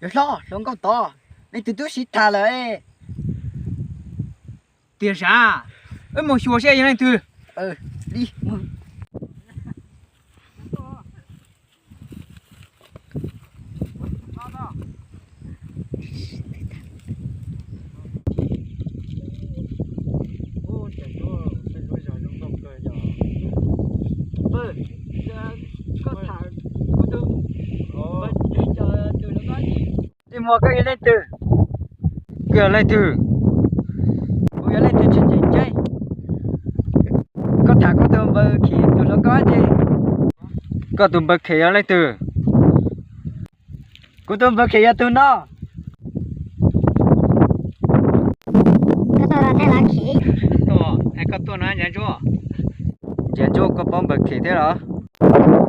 Yawg hlob, hluas nkauj tod, leej twg twb sib tham lawm. Tiag sav? Wb mus xyuas seb yog leej twg. Tij Muas, koj yog leej twg? Koj yog leej twg? Kuv yog leej twg tsis tseem ceeb. Koj tham koj tus npawg Khim tus hluas nkauj dab tsi? Koj tus npawg Khim yog leej twg? Kuv tus npawg Khim yog tus no. Koj tuaj no Ntsiav Ntsuab, koj paub npawg Khim thiab los?